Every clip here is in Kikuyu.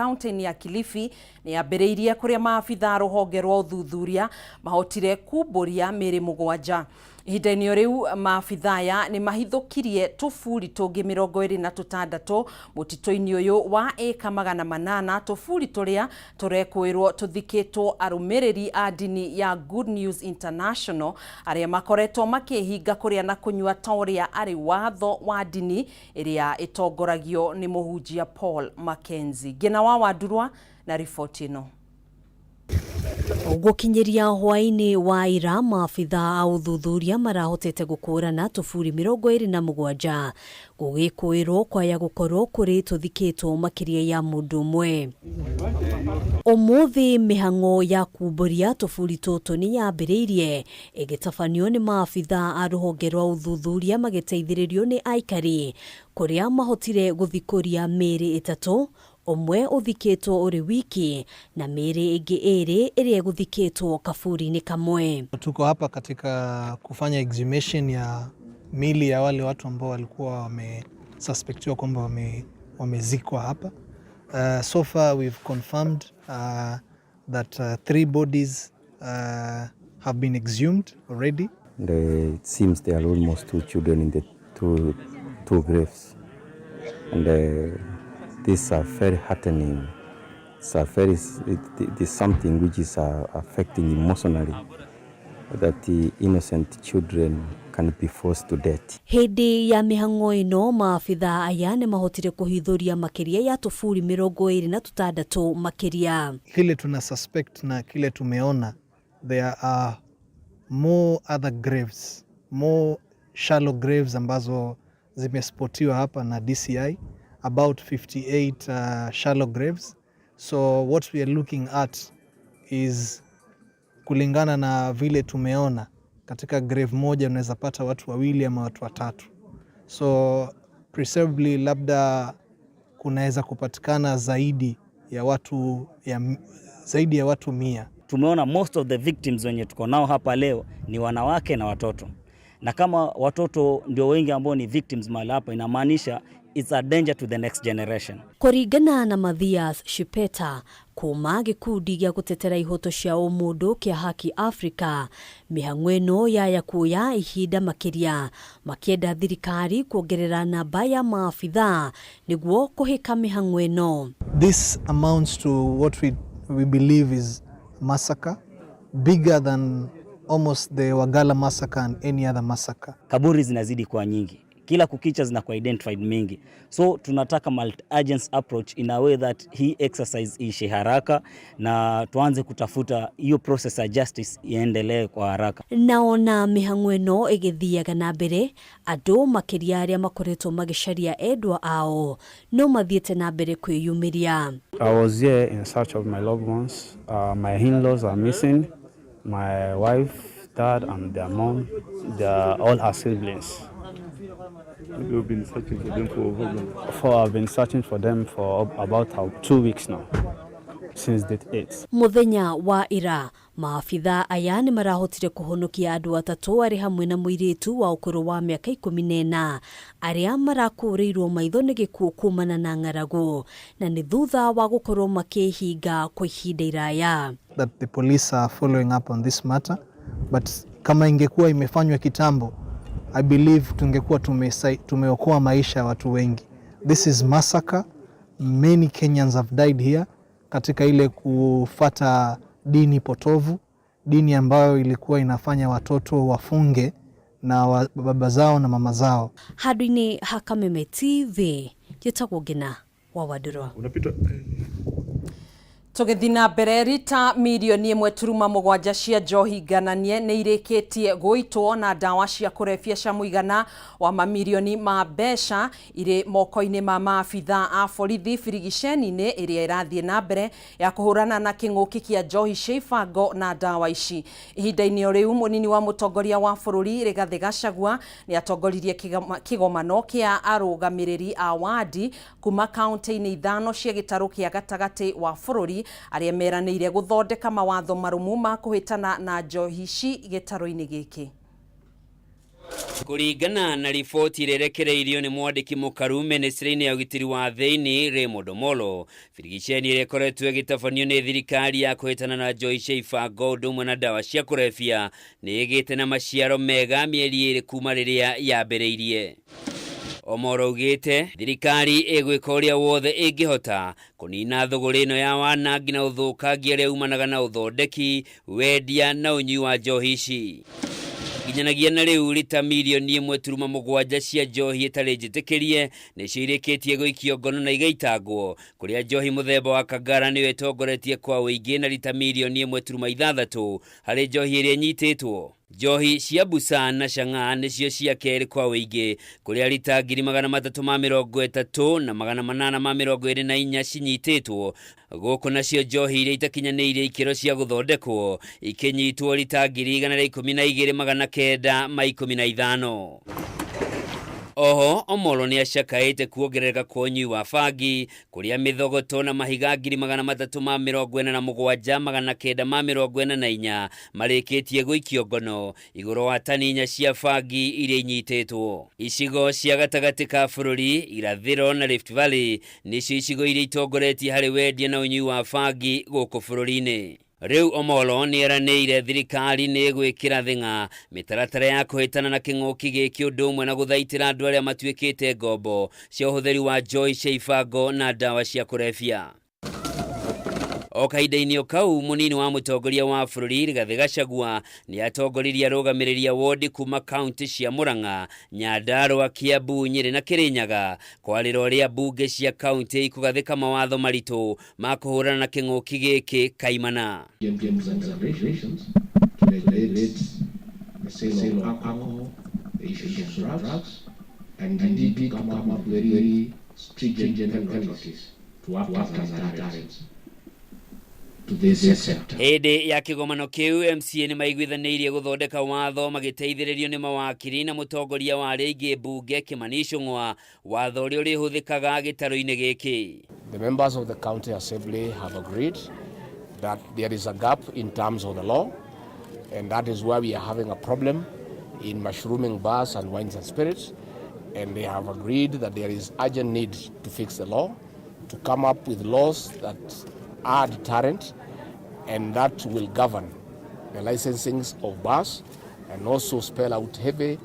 Kaunti-inĩ ya Kilifi nĩ yambĩrĩirie kũrĩa maabitha a rũhonge rwa ũthuthuria mahotire kumbũria mĩĩrĩ mũgwanja. Ihinda-inĩ o rĩu maabitha aya nĩ mahithũkirie tũburi tũngĩ 26 mũtitũ-inĩ ũyũ wa ĩka 800, tũburi tũrĩa tũrekũĩrwo tũthikĩtwo arũmĩrĩri a ndini ya Good News International arĩa makoretwo makĩhinga kũrĩa na kũnyua ta ũrĩa arĩ watho wa ndini ĩrĩa ĩtongoragio nĩ mũhunjia Paul Mackenzie. Ngĩna wa Wandurwa na riboti ĩno. Gũkinyĩria hwaĩ-inĩ wa ira, maabitha a ũthuthuria marahotete gũkũrana tũburi 27 gũgĩkũĩrwo kwaya gũkorwo kũrĩ tũthikĩtwo makĩria ya mũndũ ũmwe. Ũmũthĩ mĩhang'o ya kumbũria tũburi tũtũ nĩ yambĩrĩirie ĩgĩtabanio nĩ maabitha a rũhonge rwa ũthuthuria magĩteithĩrĩrio nĩ aikari kũrĩa mahotire gũthikũria mĩĩrĩ ĩtatũ, ũmwe ũthikĩtwo ũrĩ wiki na mĩĩrĩ ĩngĩ ĩrĩ ĩrĩa ĩgũthikĩtwo kaburi-inĩ kamwe. Tuko hapa katika kufanya exhumation ya mili ya wale watu ambao walikuwa wamesuspectiwa kwamba wamezikwa hapa. So far we've confirmed that three bodies have been exhumed already. And it seems there are almost two children in the two graves. And these are very heartening. It's a very, it is something which is affecting emotionally, that the innocent children can be forced to death. Hĩndĩ ya mĩhang'o ĩno, maabitha aya nĩ mahotire kũhithũria makĩria ya tũburi 26 makĩria. Kile tuna suspect na kile tumeona, there are more other graves, more shallow graves ambazo zimespotiwa hapa na DCI, about 58 shallow graves. So what we are looking at is, kulingana na vile tumeona, katika grave moja unaweza pata watu wawili ama watu watatu, so presumably labda kunaweza kupatikana zaidi ya watu 100. Tumeona most of the victims wenye tuko nao hapa leo ni wanawake na watoto, na kama watoto ndio wengi ambao ni victims mahali hapa, inamaanisha it's a danger to the next generation. Kũringana na Mathias Shipeta kuma gĩkundi gĩa gũtetera ihoto cia ũmũndũ kĩa Haki Africa, mĩhang'o ĩno yaya kuoya ihinda makĩria makĩenda thirikari kuongerera namba ya maabitha nĩguo kũhĩka mĩhang'o ĩno. This amounts to what we believe is massacre bigger than almost the Wagalla massacre and any other massacre. Kaburi zinazidi kuwa nyingi, kila kukicha zinakuwa identified mingi, so tunataka multi agency approach in a way that hii exercise iishe haraka na tuanze kutafuta hiyo process ya justice iendelee kwa haraka. Naona mĩhang'o ĩno ĩgĩthiaga na mbere, andũ makĩria arĩa makoretwo magĩcaria endwa ao no mathiĩte na mbere kwĩyumĩria. I was here in search of my loved ones. My in-laws are missing. My wife, dad, and their mom. They are all her siblings. You've been searching for them for how long? For I've been searching for them for about 2 weeks now, since date 8. Mũthenya wa ira, maabitha aya nĩ marahotire kũhonokia andũ atatũ arĩ hamwe na mũirĩtu wa ũkũrũ wa mĩaka 14 arĩa marakũrĩirwo maitho nĩ gĩkuũ kumana na ng'aragu na nĩ thutha wa gũkorwo makĩhinga kwa ihinda iraya. That the police are following up on this matter, but kama ingekuwa imefanywa kitambo, I believe tungekuwa tumeokoa maisha ya watu wengi. This is massacre. Many Kenyans have died here katika ile kufata dini potovu, dini ambayo ilikuwa inafanya watoto wafunge na baba zao na mama zao. Handũ-inĩ ha Kameme TV, njĩtagwo Ngina wa Wandũrwa. Unapita. Tũgĩthiĩ na mbere, rita 1.7 mirioni cia njohi ngananie nĩ irĩkĩtie gũitwo na ndawa cia kũrebia cia mũigana wa mamirioni ma mbeca irĩ moko-inĩ ma maabitha a borithi birigiceni-inĩ ĩrĩa ĩrathiĩ na mbere ya kũhũrana na kĩng'ũki kĩa njohi cia ibango na ndawa ici. Ihinda-inĩ o rĩu, mũnini wa mũtongoria wa bũrũri Rigathĩ Gachagua nĩ atongoririe kĩgomano kĩa arũgamĩrĩri a wadi kuma kaunti-inĩ ithano cia gĩtarũ kĩa gatagatĩ wa bũrũri arĩa meranĩire gũthondeka mawatho marũmu ma kũhĩtana na njohi ici gĩtarũ-inĩ gĩkĩ. Kũringana na riboti ĩrĩa ĩrekereirio nĩ mwandĩki mũkaru ministry-inĩ ya ũgitĩri wa thĩinĩ Raymond Omolo, birigiceni ĩrĩa ĩkoretwo ĩgĩtabanio nĩ thirikari ya kũhĩtana na njohi cia ibango ũndũ ũmwe na ndawa cia kũrebia nĩ ĩgĩte na maciaro mega mĩeri 2 kuma rĩrĩa yambĩrĩirie. Omolo augĩte thirikari ĩgwĩka ũrĩa wothe ĩngĩhota kũnina thũgũrĩ ĩno ya wanangi na ũthũkangia ũrĩa umanaga na ũthondeki, wendia na ũnyui wa njohi ici. Nginyanagia na rĩu rita milioni 1.7 cia njohi ĩtarĩ njĩtĩkĩrie nĩcio irĩkĩtie gũikio ngono na igaitangwo, kũrĩa njohi mũthemba wa Kangara nĩyo ĩtongoretie kwa ũingĩ na rita milioni 1.6 harĩ njohi ĩrĩa ĩnyitĩtwo. Njohi cia busa na chang'aa nĩcio cia kerĩ kwa ũingĩ, kũrĩa rita 330,000 na 824 cinyitĩtwo. Gũkũ nacio njohi iria itakinyanĩirie ikĩro cia gũthondekwo ikinyitwo rita 112,915. Oho Omolo nĩ acakaĩte kuongerereka kwa ũnyui wa bangi, kũrĩa mĩthogoto na mahiga 347,944 marĩkĩtie gũikio ngono igũrũ wa tani 4 cia bangi iria inyitĩtwo. Icigo cia gatagatĩ ka bũrũri, irathĩro na Rift Valley nĩcio icigo iria itongoretie harĩ wendia na ũnyui wa bangi gũkũ bũrũri-inĩ. Rĩu Omolo nĩ eranĩire thirikari nĩ ĩgwĩkĩra thing'a mĩtaratara ya kũhĩtana na kĩng'ũki gĩkĩ ũndũ ũmwe na gũthaitĩra andũ arĩa matuĩkĩte ngombo cia ũhũthĩri wa njohi cia ibango na ndawa cia kũrebia. O kahinda-inĩ o kau, mũnini wa mũtongoria wa bũrũri Rigathĩ Gachagua nĩ atongoririe arũgamĩrĩri a wodi kuma kaunti cia Murang'a, Nyandarua, Kiambu, Nyĩrĩ na Kĩrĩnyaga kwarĩra ũrĩa mbunge cia kaunti ikũgathĩka mawatho maritũ ma kũhũrana na kĩng'ũki gĩkĩ kaimana. Hĩndĩ ya kĩgomano kĩu, MCA nĩ maiguithanĩirie gũthondeka watho magĩteithĩrĩrio nĩ mawakiri na mũtongoria wa arĩa aingĩ mbunge Kimani Ichung'wa, watho ũrĩa ũrĩhũthĩkaga gĩtarũ-inĩ gĩkĩ. The members of the county assembly have agreed that there is a gap in terms of the law, and that is why we are having a problem in mushrooming bars and wines and spirits, and they have agreed that there is urgent need to fix the law, to come up with laws that are deterrent and that will govern the licensings of bars and also spell out heavy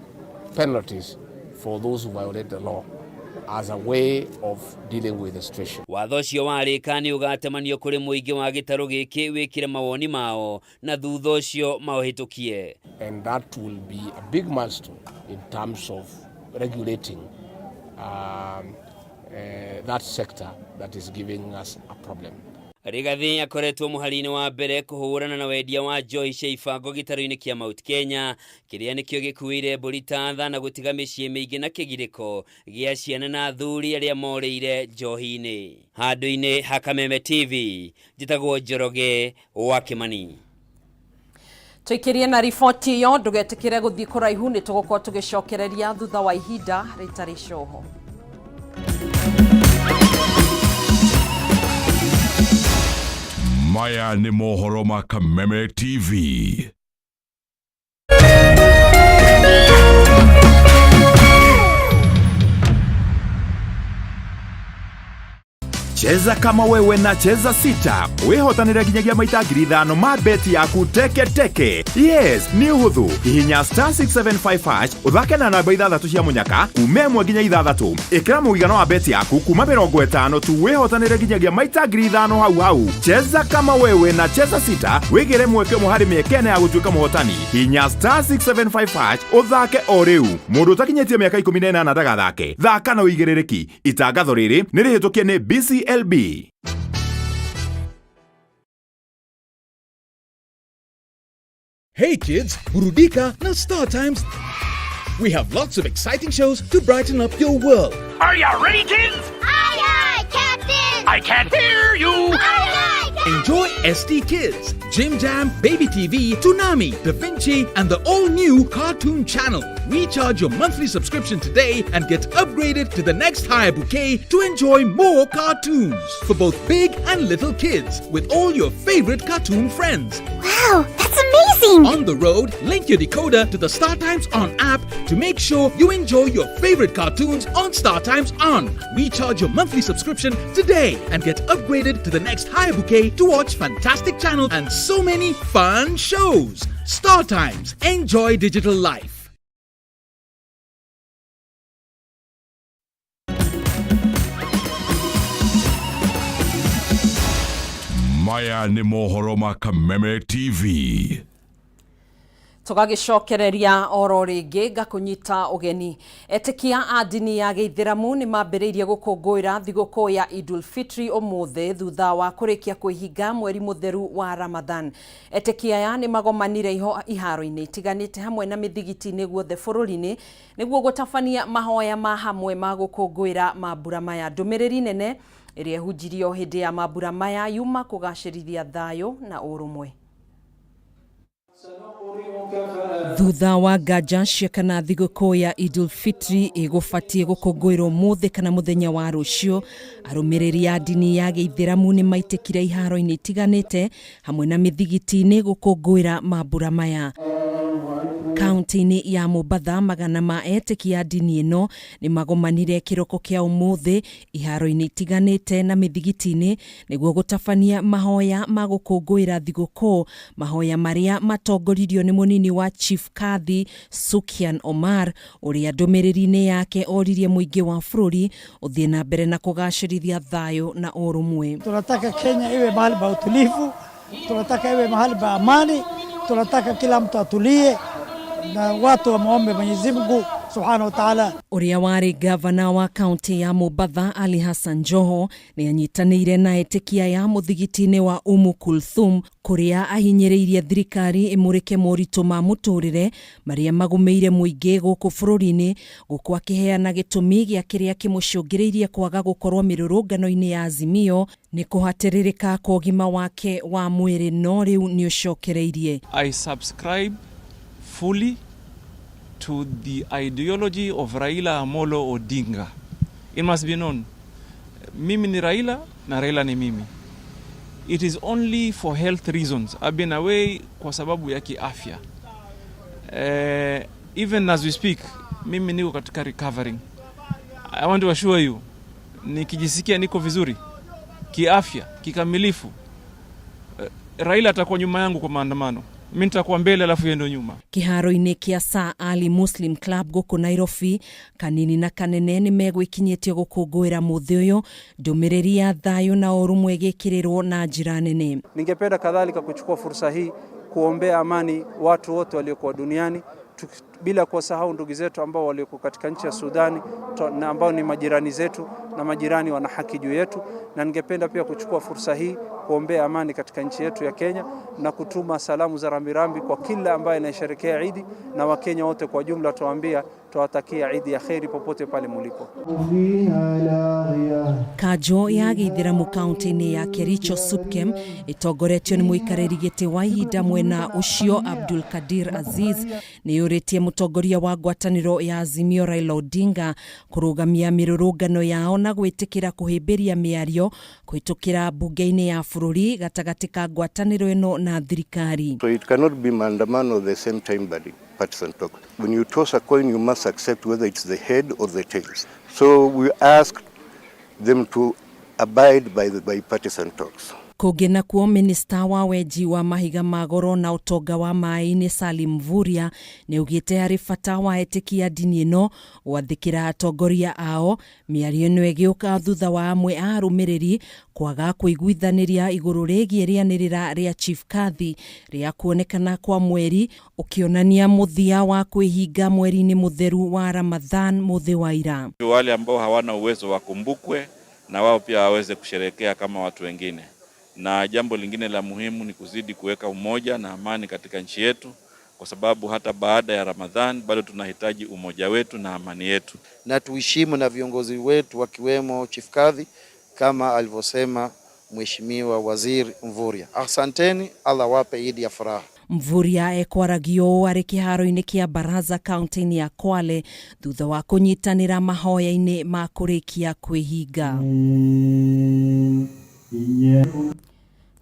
penalties for those who violate the law as a way of dealing with the situation. Watho ũcio warĩka nĩ ũgatemanio kũrĩ mũingĩ wa gĩtarũ gĩkĩ wĩkĩre mawoni mao na thutha ũcio maũhĩtũkie. And that will be a big milestone in terms of regulating that sector that is giving us a problem. Rigathi akoretwo mũhari-inĩ wa mbere kũhũrana na wendia wa njohi cia ibango gĩtarũ-inĩ kĩa Mount Kenya, kĩrĩa nĩkĩo gĩkuĩire mbũri ta tha na gũtiga mĩciĩ mĩingĩ na kĩgirĩko gĩa ciana na athuri arĩa morĩire njohi-inĩ. Handũ-inĩ ha Kameme TV, njĩtagwo Njoroge wa Kĩmani. Tũikĩrie na riboti ĩyo, ndũgetĩkĩre gũthiĩ kũraihu, nĩ tũgũkorwo tũgĩcokereria thutha wa ihinda rĩtarĩ coho. Maya nĩ mohoro ma Kameme TV. Cheza kama wewe na Cheza Sita wihotanire nginyagia maita 5,000 ma beti yaku teke teke. Yes, nĩ ũhũthũ. Hihinya star 675 hash ũthake na namba 6 cia mũnyaka kuma 1 nginya 6. Ĩkĩra mũigana wa beti yaku kuma 50 tu wihotanire nginyagia maita 5,000 hau hau. Cheza kama wewe na Cheza Sita wĩgĩre mweke ũmwe harĩ mĩeke ĩna ya gũtuĩka mũhotani. Hihinya star 675 hash ũthake o rĩu. Mũndũ ũtakinyĩtie mĩaka 18 ndagathake. Thaka na ũigĩrĩrĩki. Itangatho rĩrĩ nĩ rĩhĩtũkie nĩ BCLB. Hey kids, burudika na Star Times. We have lots of exciting shows to brighten up your world. Are you ready, kids? Aye, aye, Captain! I can't hear you! Aye, aye, Captain! Enjoy ST Kids, Jim Jam, Baby TV, Toonami, Da Vinci, and the all-new Cartoon Channel. Recharge your monthly subscription today and get upgraded to the next higher bouquet to enjoy more cartoons for both big and little kids with all your favorite cartoon friends. Wow, that's amazing! Amazing! On the road, link your decoder to the StarTimes On app to make sure you enjoy your favorite cartoons on StarTimes On. Recharge your monthly subscription today and get upgraded to the next higher bouquet to watch fantastic channels and so many fun shows. StarTimes, enjoy digital life. Maya nĩ mohoro ma Kameme TV. Tũgagĩcokereria oro rĩngĩ ngakũnyita ũgeni. Etĩkia a ndini ya gĩithĩramu nĩ mambĩrĩirie gũkũngũĩra thigũkũ ya Idul Fitri ũmũthĩ thutha wa kũrĩkia kwĩhinga mweri mũtheru wa Ramadhan. Etĩkia aya nĩ magomanire iharo-inĩ itiganĩte hamwe na mĩthigiti-inĩ guothe bũrũri-inĩ nĩguo gũtabania mahoya ma hamwe ma gũkũngũĩra mambura maya. Ndũmĩrĩri nene ĩrĩa ĩhunjirio hĩndĩ ya mambura maya yuma kũgacĩrithia thayũ na ũrũmwe. Thutha wa nganja cia kana thigũkũ ya Idul Fitri ĩgũbatiĩ gũkũngũĩrwo ũmũthĩ kana mũthenya wa rũciũ, arũmĩrĩri a ndini ya gĩithĩramu nĩ maitĩkire iharo-inĩ itiganĩte hamwe na mĩthigiti-inĩ gũkũngũĩra mambura maya. Kaunti-inĩ ya Mombatha magana ma etĩkia a ndini ĩno nĩ magomanire kĩroko kĩa ũmũthĩ iharo-inĩ itiganĩte na mĩthigiti-inĩ nĩguo gũtabania mahoya ma gũkũngũĩra thigũkũ, mahoya marĩa matongoririo nĩ mũnini wa Chief Kadhi Sukian Omar ũrĩa ndũmĩrĩri-inĩ yake oririe mũingĩ wa bũrũri ũthiĩ na mbere na kũgacĩrithia thayũ na ũrũmwe. Tunataka Kenya iwe mahali pa utulivu, tunataka iwe mahali pa amani, tunataka kila mtu atulie na watu wamuombe Mwenyezi Mungu Subhanahu wa Ta'ala. Ũrĩa warĩ gavana wa kaunti ya Mombatha Ali Hassan Joho nĩ anyitanĩire na etĩkia ya mũthigiti-inĩ wa Umu Kulthum kũrĩa ahinyĩrĩirie thirikari ĩmũrĩke moritũ ma mũtũrĩre marĩa magũmĩire mũingĩ gũkũ bũrũri-inĩ, gũkũ akĩheana gĩtũmi gĩa kĩrĩa kĩmũcũngĩrĩirie kwaga gũkorwo mĩrũrũngano-inĩ ya Azimio nĩ kũhatĩrĩrĩka kwa ũgima wake wa mwĩrĩ no rĩu nĩ ũcokereirie. I subscribe fully to the ideology of Raila Amolo Odinga. It must be known, mimi ni Raila na Raila ni mimi. It is only for health reasons. I've been away kwa sababu ya kiafya. Even as we speak, mimi niko katika recovering. I want to assure you, nikijisikia niko vizuri kiafya kikamilifu, Raila atakuwa nyuma yangu kwa maandamano. Mimi nitakuwa mbele alafu yeye ndio nyuma. Kĩharo-inĩ kĩa Sir Ali Muslim Club gũkũ Nairobi, kanini na kanene nĩ megwĩkinyĩtie gũkũngũĩra mũthĩ ũyũ, ndũmĩrĩri ya thayũ na ũrũmwe ĩgĩkĩrĩrwo na njĩra nene. Ningependa kadhalika kuchukua fursa hii kuombea amani watu wote waliokuwa duniani, bila kuwasahau ndugu zetu ambao walioko katika nchi ya Sudani na ambao ni majirani zetu, na majirani wana haki juu yetu. Na ningependa pia kuchukua fursa hii kuombea amani katika nchi yetu ya Kenya na kutuma salamu za rambirambi kwa kila ambaye anayesherehekea Idi, na Wakenya wote kwa jumla tuwaambia tuwatakia Idi ya kheri popote pale mulipo. Kanjo ya gĩithĩramu kaunti-inĩ ya Kericho Supkem ĩtongoretio nĩ mũikarĩri gĩtĩ wa ihinda mwena ũcio Abdul Kadir Aziz nĩ yũrĩtie mũtongoria wa ngwatanĩro ya Azimio Raila Odinga kũrũgamia mĩrũrũngano yao na gwĩtĩkĩra kũhĩmbĩria mĩario kũhĩtũkĩra mbunge-inĩ ya bũrũri gatagatĩ ka ngwatanĩro ĩno na thirikari. So it cannot be maandamano the same time but partisan talk. When you toss a coin, you must accept whether it's the head or the tails. So we ask them to abide by the bipartisan talks. Kũngĩ nakuo minista wa wenji wa mahiga ma goro na ũtonga wa maĩ-inĩ Salim Mvurya nĩ augĩte harĩ bata wa etĩkia ndini ĩno gwathĩkĩra atongoria ao. Mĩario ĩno ĩgĩũka thutha wa amwe a arũmĩrĩri kwaga kũiguithanĩria igũrũ rĩgiĩ rĩanĩrĩra rĩa Chief Kadhi rĩa kuonekana kwa mweri ũkĩonania mũthia wa kwĩhinga mweri-inĩ mũtheru wa Ramadhan mũthĩ wa ira. Wale ambao hawana uwezo wakumbukwe na wao pia waweze kusherehekea kama watu wengine. Na jambo lingine la muhimu ni kuzidi kuweka umoja na amani katika nchi yetu, kwa sababu hata baada ya Ramadhan bado tunahitaji umoja wetu na amani yetu. Na tuheshimu na viongozi wetu wakiwemo Chief Kadhi kama alivyosema Mheshimiwa Waziri Mvurya. Asanteni, Allah wape Idi ya furaha. Mvurya ekwaragio ũũ arĩ kĩharo-inĩ kĩa Baraza kaunti-inĩ ya Kwale thutha wa kũnyitanĩra mahoya-inĩ ma kũrĩkia kwĩhinga.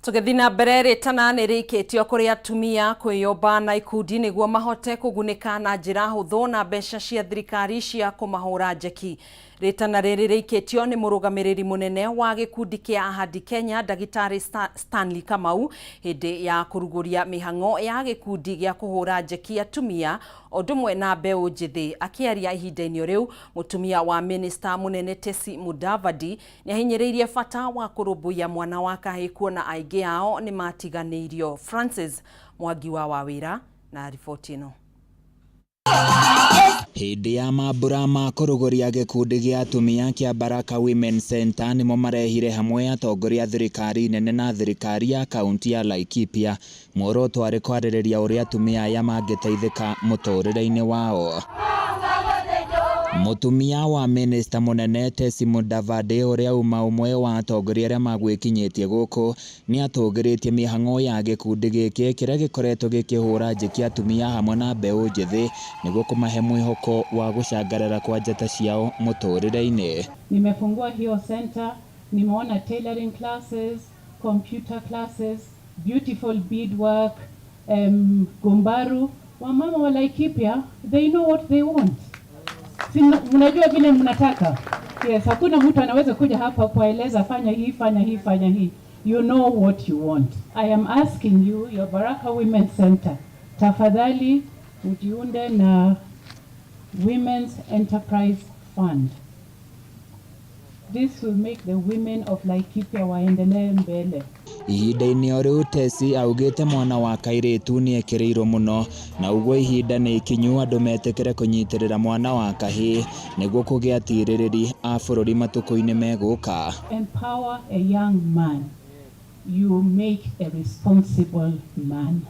Tũgĩthiĩ na mbere, rĩtana nĩ rĩikĩtio kũrĩ atumia kwĩyũmba na ikundi nĩguo mahote kũgunĩka na njĩra hũthũ na mbeca cia thirikari cia kũmahũra njeki. Rĩtana rĩrĩ rĩikĩtio nĩ mũrũgamĩrĩri mũnene wa gĩkundi kĩa Ahadi Kenya, Ndagĩtarĩ Stanley Kamau, hĩndĩ ya kũrugũria mĩhang'o ya gĩkundi gĩa kũhũra njeki atumia o ũndũ ũmwe na mbeũ njĩthĩ. Akĩaria ihinda-inĩ rĩu, mũtumia wa minista mũnene Tesi Mudavadi nĩahinyĩrĩirie bata wa kũrũmbũiya mwana wa kahĩĩ kuona aingĩ ao nĩmatiganĩirio. Francis Mwangi wa Wawĩra na riboti ĩno. Hĩndĩ ya mambura ma kũrugũria gĩkundi gĩa atumia kĩa Baraka Women Center nĩmo marehire hamwe atongoria a thirikari nene na thirikari ya kaunti ya Laikipia, muoroto arĩ kwarĩrĩria ũrĩa atumia aya mangĩteithĩka mũtũrĩre-inĩ wao. Mũtumia wa minista mũnene Tesi Mudavadi, ũrĩa uma ũmwe wa atongoria arĩa magwĩkinyĩtie gũkũ, nĩatũgĩrĩtie mĩhang'o ya gĩkundi gĩkĩ kĩrĩa gĩkoretwo gĩkĩhũra njeki atumia hamwe na mbeũ njĩthĩ nĩguo kũmahe mwĩhoko wa gũcangarara kwa njata ciao mũtũrĩre-inĩ. Nimefungua hiyo center, nimeona tailoring classes, computer classes, beautiful beadwork, gumbaru. Wamama wa Laikipia, they know what they want. Si mnajua vile mnataka? Yes, hakuna mtu anaweza kuja hapa kuwaeleza fanya hii, fanya hii, fanya hii. You know what you want. I am asking you, your Baraka Women Center, tafadhali ujiunde na Women's Enterprise Fund. This will make the women of Laikipia waendelee mbele. Ihinda-inĩ o rĩu, Tesi augĩte mwana wa kairĩtu nĩekĩrĩirwo mũno na ũguo ihinda nĩ ikinyu andũ metĩkĩre kũnyitĩrĩra mwana wa kahĩĩ nĩguo kũgĩa atirĩrĩri a bũrũri matukũ-inĩ megũka. Empower a young man, you make a responsible man.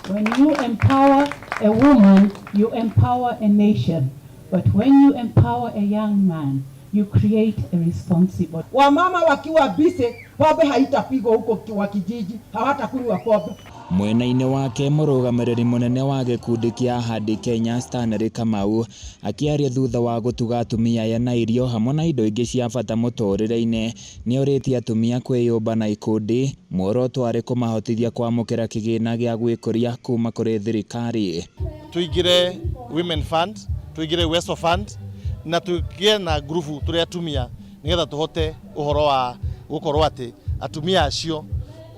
When you empower a woman, you empower a nation. But when you empower a young man, you create a responsible. Wamama wakiwa busy, pombe haitapigwa huko wa kijiji, hawatakunywa pombe. Mwena-inĩ wake, mũrũgamĩrĩri mũnene wa gĩkundi kĩa Ahadi Kenya Stanley Kamau, akĩaria thutha wa gũtuga atumia aya na irio hamwe na indo ingĩ cia bata mũtũrĩre-inĩ, nĩorĩtie atumia kwĩyũmba na ikundi, muoroto arĩ kũmahotithia kwamũkĩra kĩgĩna gĩa gwĩkũria kuma kũrĩ thirikari. Tuingire Women Fund, tuingire Uwezo Fund na tugie na ngurubu tũrĩ atumia nĩgetha tũhote ũhoro wa gũkorwo atĩ atumia acio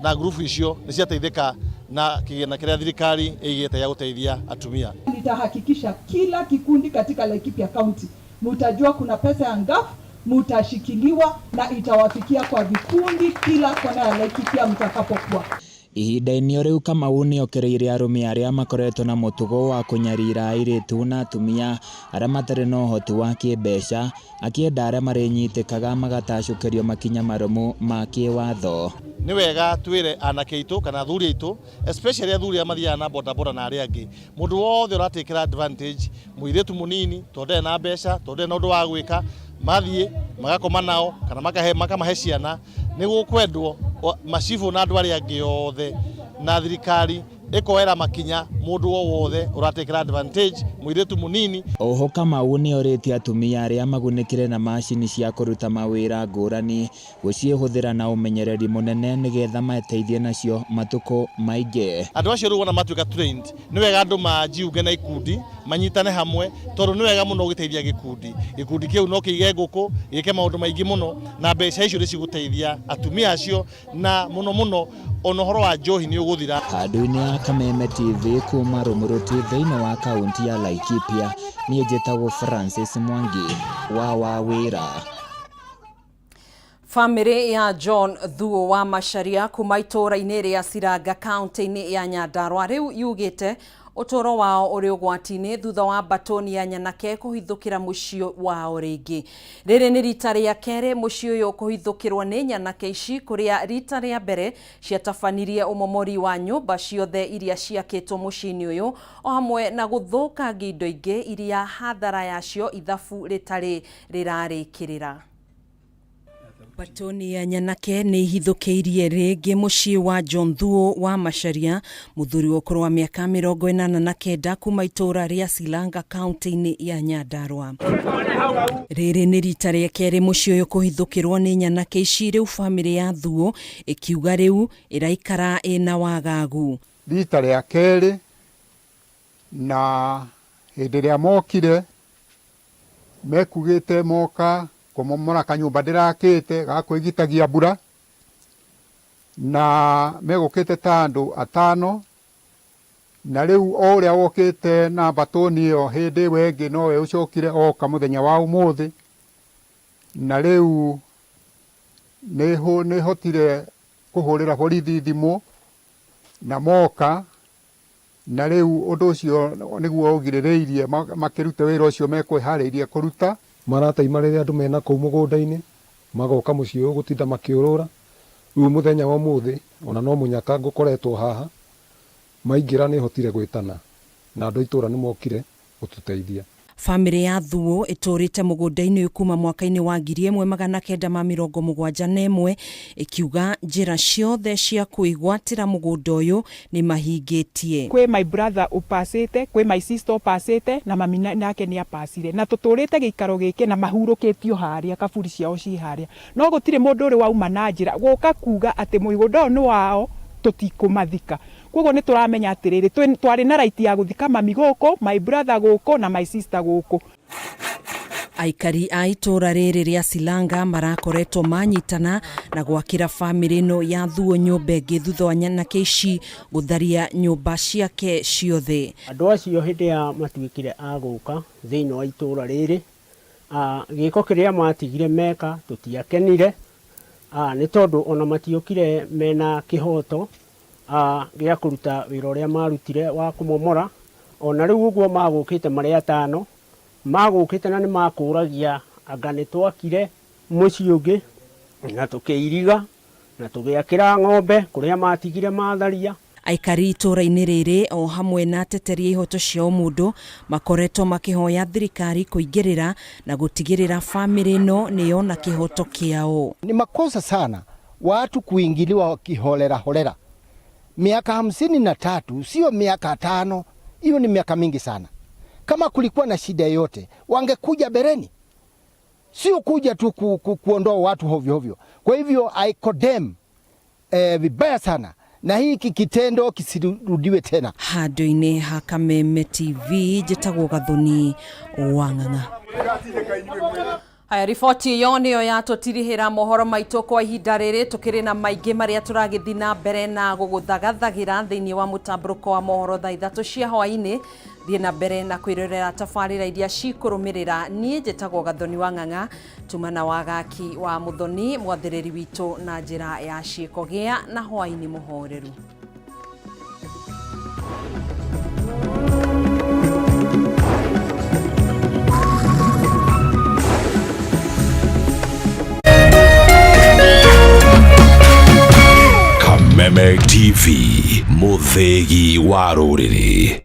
na ngurubu icio nĩ ciateithĩka na kĩgĩna kĩrĩa thirikari ĩigĩte gĩa gũteithia atumia. Nitahakikisha kila kikundi katika Laikipia County mutajua kuna pesa ya NGAAF, mutashikiliwa na itawafikia kwa vikundi kila kona ya Laikipia mtakapokuwa. Ihinda-inĩ o rĩu, Kamau nĩokĩrĩire arũme arĩa makoretwo na mũtugo wa kũnyarira airĩtu na atumia arĩa matarĩ na ũhoti wa kĩmbeca, akĩenda arĩa marĩnyitĩkaga magatacũkĩrio makinya marũmu ma kĩwatho. Nĩ wega twĩre anake aitũ kana athuri aitũ, especially athuri arĩa mathiaga na bodaboda na arĩa angĩ, mũndũ wothe ũratakĩra advantage mũirĩtu mũnini tondũ ndarĩ na mbeca, tondũ ndarĩ na ũndũ wa gwĩka, mathiĩ magakoma nao kana makamahe ciana, nĩ gũkwendwo macibũ na andũ arĩa angĩ othe na thirikari ĩkoera makinya mũndũ o wothe ũratakĩra advantage mũirĩtu mũnini. Oho Kamau nĩorĩtie atumia arĩa magunĩkire na macini cia kũruta mawĩra ngũrani gũciĩhũthĩra na ũmenyereri mũnene nĩgetha mateithie nacio matukũ maingĩ. Andũ acio rĩu wona matuĩka trained, nĩ wega andũ majiunge na ikundi manyitane hamwe, tondũ nĩ wega mũno ũgĩteithia gĩkundi. Gĩkundi kĩu no kĩige ngũkũ, gĩke maũndũ maingĩ mũno, na mbeca icio nĩ cigũteithia atumia acio, na mũno mũno ona ũhoro wa njohi nĩ ũgũthira. Handũ-inĩ ya Kameme TV kuma Rumuruti thĩinĩ wa kaunti ya Laikipia, niĩ njĩtagwo Francis Mwangi wa Wawĩra. Famĩlĩ ya John Thuo wa Macharia kuma itũũra-inĩ rĩa Ciranga kaunti-inĩ ya Nyandarua rĩu yugĩte ũtũũro wao ũrĩ ũgwati-inĩ thutha wa mbatoni ya nyanake kũhithũkĩra mũciĩ wao rĩngĩ. Rĩrĩ nĩ rita rĩa kerĩ mũciĩ ũyũ kũhithũkĩrwo nĩ nyanake ici, kũrĩa rita rĩa mbere ciatabanirie ũmomori wa nyũmba ciothe iria ciakĩtwo mũciĩ-inĩ ũyũ, o hamwe na gũthũkangia indo ingĩ iria hathara yacio ithabu rĩtarĩ rĩrarĩkĩrĩra. Mbatoni ya nyanake nĩ ihithũkĩirie rĩngĩ mũciĩ wa John Thuo wa Macharia, mũthuri wa ũkũrũ wa mĩaka 89 kuma itũũra rĩa Silanga kaunti-inĩ ya Nyandarua. Rĩrĩ nĩ rita rĩa kerĩ mũciĩ ũyũ kũhithũkĩrwo nĩ nyanake ici, rĩu bamĩrĩ ya Thuo ĩkiuga rĩu ĩraikara ĩna wagagu. Rita rĩa kerĩ, na hĩndĩ ĩrĩa mokire mekugĩte moka kũmomora kanyũmba ndĩrakĩte ga kwĩgitagia mbura, na megũkĩte ta andũ atano, na rĩu o ũrĩa wokĩte na mbatũni ĩyo hĩndĩ ĩyo ĩngĩ nowe ũcokire oka mũthenya wa ũmũthĩ, na rĩu nĩhotire kũhũrĩra borithi thimũ na moka, na rĩu ũndũ ũcio nĩguo ũgirĩrĩirie makĩrute wĩra ũcio mekwĩharĩirie kũruta. Marataima rĩrĩa andũ mena kũu mũgũnda-inĩ magoka mũciĩ ũyũ gũtinda makĩũrũra. Rĩu mũthenya wa ũmũthĩ ona no mũnyaka ngũkoretwo haha, maingĩra nĩhotire gwĩtana na andũ a itũũra nĩmokire gũtũteithia. Bamĩrĩ ya Thuo ĩtũrĩte mũgũnda-inĩ ũyũ kuma mwaka-inĩ wa 1971 ĩkiuga njĩra ciothe cia kwĩgwatĩra mũgũnda ũyũ nĩ mahingĩtie. Kwĩ my brother ũpacĩte, kwĩ my sister ũpacĩte, na mami nake nĩ apacire, na tũtũrĩte gĩikaro gĩkĩ na mahurũkĩtio harĩa, kaburi ciao ci harĩa, no gũtirĩ mũndũ ũrĩ wauma na njĩra gũka kuga atĩ mũgũnda ũyũ nĩ wao, tũtikũmathika. Koguo nĩ tũramenya atĩrĩrĩ, twarĩ na right ya gũthika mami gũkũ, my brother gũkũ na my sister gũkũ. Aikari a itũũra rĩrĩ rĩa Silanga marakoretwo manyitana na gwakĩra bamĩrĩ ĩno ya Thuo nyũmba ĩngĩ thutha wa nyanake ici gũtharia nyũmba ciake ciothe. Andũ acio hĩndĩ ya matuĩkire a gũka thĩinĩ wa itũũra rĩrĩ, gĩko kĩrĩa matigire meka tũtiakenire, nĩ tondũ ona matiokire mena kĩhoto gĩa kũruta wĩra ũrĩa marutire wa kũmomora. Ona rĩu ũguo magũkĩte marĩ atano, magũkĩte na nĩ makũragia anga nĩ twakire mũciĩ ũngĩ na tũkĩiriga na tũgĩakĩra ng'ombe kũrĩa matigire matharia. Aikari itũũra-inĩ rĩrĩ o hamwe na ateteri a ihoto cia ũmũndũ makoretwo makĩhoya thirikari kũingĩrĩra na gũtigĩrĩra bamĩrĩ ĩno nĩ yona kĩhoto kĩao. Ni makosa sana watu kuingiliwa kiholela holela. Miaka 53 sio miaka 5, hiyo ni miaka mingi sana. Kama kulikuwa na shida yote wangekuja bereni, sio kuja tu kuondoa watu hovyo hovyo. Kwa hivyo I condemn vibaya sana, na hiki kitendo kisirudiwe tena. Handũ-inĩ ha Kameme TV njĩtagwo Gathoni wa Ng'ang'a. Haya, riboti ĩyo nĩyo yatũtirihĩra mohoro maitũ kwa ihinda rĩrĩ. Tũkĩrĩ na maingĩ marĩa tũragĩthiĩ na mbere na gũgũthagathagĩra thĩinĩ wa mũtambũrũko wa mohoro thaa 3 cia hwaĩ-inĩ. Thiĩ na mbere na kwĩrorera tabarĩra iria cikũrũmĩrĩra. Niĩ njĩtagwo Gathoni wa Ng'ang'a, tumana wa gaki wa Mũthoni, mwathĩrĩri witũ na njĩra ya ciĩko. Gĩa na hwaĩ-inĩ mũhoreru. Kameme TV, mũthĩgi wa rũrĩrĩ.